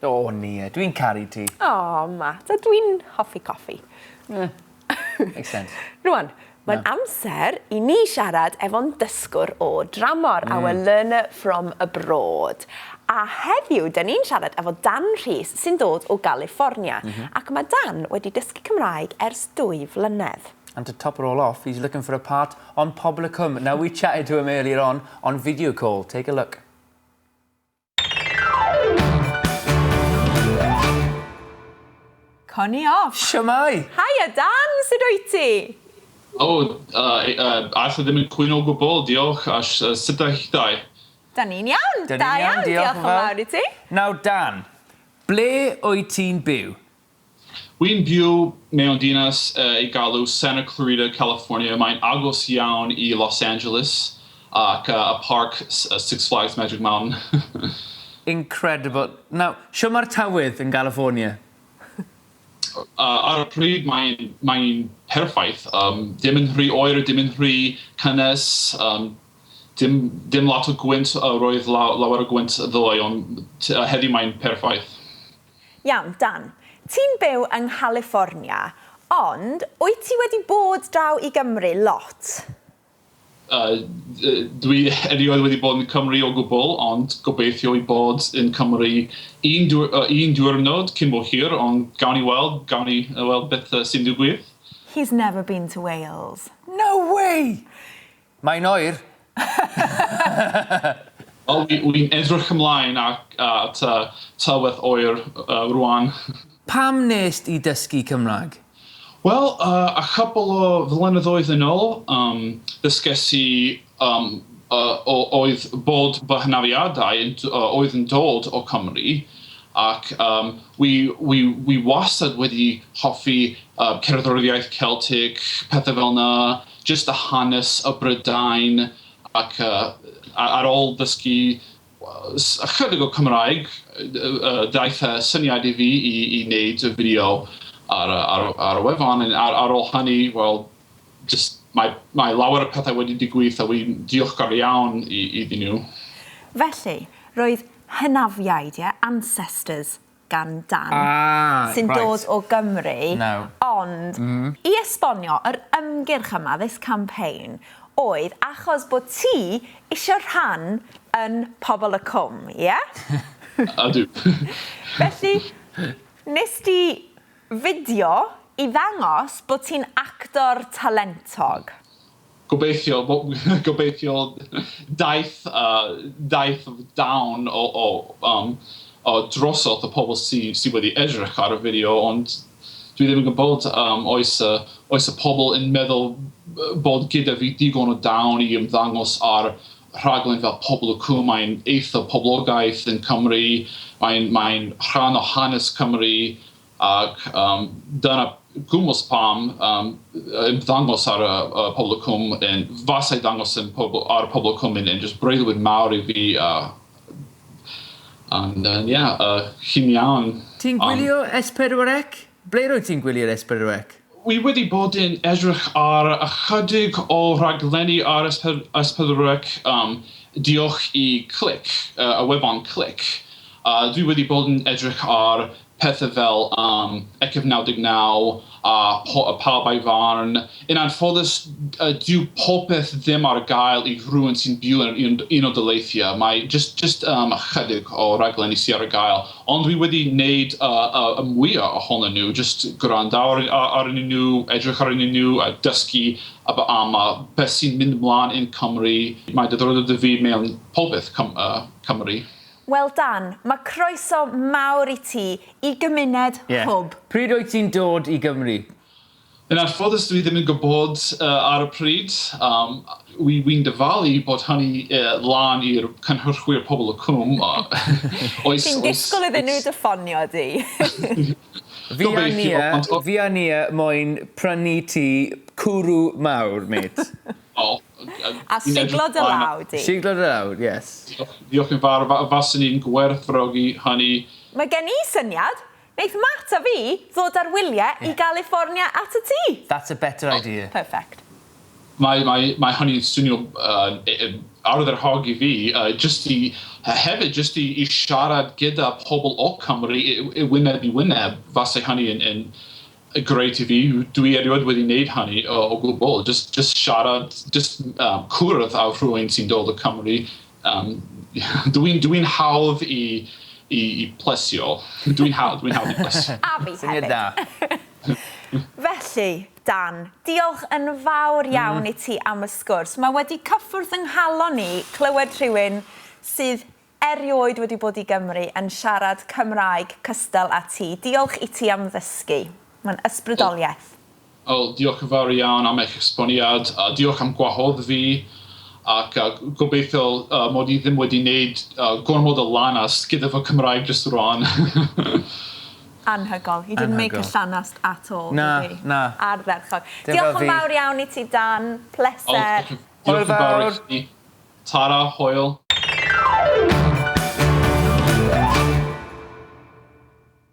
O, Nia, dwi'n caru ti. O, Matt, a dwi'n hoffi coffi. Eh, makes sense. Rwan, mae'n amser i ni siarad efo'n dysgwr o dramor, our learner from abroad. A heddiw, da ni'n siarad efo Dan Rhys, sy'n dod o Galiffornia. Ac mae Dan wedi dysgu Cymraeg ers dwy flynedd. And to top it all off, he's looking for a part on Pobl y Cwm. Now, we chatted to him earlier on video call. Take a look. Connie off. Shwmae? Hiya Dan, sut wyt ti? O, uh, uh, alla ddim yn cwyno o gwbl, diolch. A sut da chi dau? Da ni'n iawn, Da da ni'n iawn, iawn, diolch diolch yn yn fawr. fawr i ti. Nawr Dan, ble wyt ti'n byw? Wy'n byw mewn dinas uh, ei galw Santa Clarita, California. Mae'n agos iawn i Los Angeles ac uh, y parc uh, Six Flags Magic Mountain. Incredible. Nawr, shwt mae'r tywydd yn California? Ar y pryd mae'n mae perffaith. Dim yn rhy oer, dim yn rhy cynnes, dim, dim lot o gwynt, roedd lawer o gwynt ddoe, ond heddiw mae'n perffaith. Iawn, Dan. Ti'n byw yng Nghaliffornia, ond wyt ti wedi bod draw i Gymru lot? Dwi erioed wedi bod yn Cymru o gwbl, ond gobeithio i bod yn Cymru un, un diwrnod cyn bo hir, ond gawn ni weld, gawn ni weld beth sy'n digwydd. He's never been to Wales. No way! Mae'n oer. Wel, wy'n edrych ymlaen ac, at tywydd oer rwan. Pam nes di dysgu Cymraeg? Wel, a chwpl o flynyddoedd yn ôl, dysges i oedd bod fy hynafiadau oedd yn dod o Cymru, ac wi, wi, wi wastad wedi hoffi cerddoriaeth Celtic, pethau fel 'na, jyst y hanes y Brydain, ac ar ôl dysgu ychydig o Cymraeg, daeth y syniad i fi i wneud y fideo ar y wefan. Ar ôl hynny, wel, just mae lawer o pethau wedi digwydd a wy'n diolchgar iawn iddyn nhw. Felly, roedd hynafiaid, ie, ancestors gan Dan, sy'n dod o Gymru, No. Ond i esbonio, yr ymgyrch yma, this campaign, oedd achos bod ti eisiau rhan yn Pobl y Cwm, ie? Ydw. Felly, nes di fideo i ddangos bod ti'n actor talentog. Gobeithio, gobeithio daeth, daeth dawn o drosodd y pobl sydd sy wedi edrych ar y fideo, ond dwi ddim yn gwybod oes y pobl yn meddwl bod gyda fi digon o dawn i ymddangos ar rhaglen fel Pobl y Cwm. Mae'n eitha poblogaidd yn Cymru, mae rhan o hanes Cymru, ac dyna gwmws pam ymddangos ar y Pobl y Cwm, yn, fasai dangos yn pobl, ar y Pobl y Cwm yn just breuddwyd mawr i fi. And yeah, chi'n iawn. Ti'n gwylio S4C? Ble rwyt ti'n gwylio'r S4C? Wi wedi bod yn edrych ar ychydig o raglenni ar S4C, diolch i Clic, y wefan Clic. Dwi wedi bod yn edrych ar pethau fel ECF 99 a Pawb a'i Farn. Yn anffodus, dyw popeth ddim ar gael i rhywun sy'n byw yn un o daleithiau. Mae just ychydig o raglenni sydd ar gael. Ond dwi wedi wneud y mwyaf ohonyn nhw, just gwrando arnyn nhw, edrych arnyn nhw, a dysgu am beth sy'n mynd ymlaen yn Cymru. Mae diddordeb 'da fi mewn popeth Cymru. Wel Dan, mae croeso mawr i ti i gymuned Hwb. Pryd wyt ti'n dod i Gymru? Yn anffodus dwi ddim yn gwybod ar y pryd. Wy'n dyfalu bod hynny lan i'r cynhyrchwyr Pobl y Cwm. Oes, Ti'n disgwyl iddyn nhw dy ffonio di? Fi a Nia, fi a Nia moyn prynu ti cwrw mawr, mate. O, A siglo dy law di. Siglo dy law, yes. Diolch yn fawr, faswn i'n gwerthfawrogi hynny. Mae gen i syniad. Neith Matt a fi ddod ar wyliau i California at y tŷ. That's a better idea. Perfect. Mae hynny'n swnio ardderchog i fi, jyst i, hefyd jyst i, i siarad gyda pobl o Cymru i, i wyneb i wyneb, fasai hynny yn, yn grêt i fi. Dwi erioed wedi wneud hynny o, o gwbl. Just, just siarad, just cwrdd â rhywun sy'n dod o Cymru. Dwi'n dwi hawdd i, i, i plesio. Dwi'n hawdd, dwi hawdd i plesio. A fi Syniad hefyd. da. Felly, Dan, diolch yn fawr iawn i ti am y sgwrs. Mae wedi cyffwrdd yng nghalon i clywed rhywun sydd erioed wedi bod i Gymru yn siarad Cymraeg cystal â ti. Diolch i ti am ddysgu. Mae'n ysbrydoliaeth. O, diolch yn fawr iawn am eich esboniad. Diolch am gwahodd fi. Ac gobeithio mod i ddim wedi wneud gormod o lanast gyda fy Cymraeg jyst rwan. Anhygoel. You didn't make a Anhygoel. llanast at all. Na, did you? na. Ardderchog. Dim Diolch fel yn fi. fawr iawn i ti, Dan. O, Pleser. diolch yn fawr i fawr. chdi. Tara, hwyl.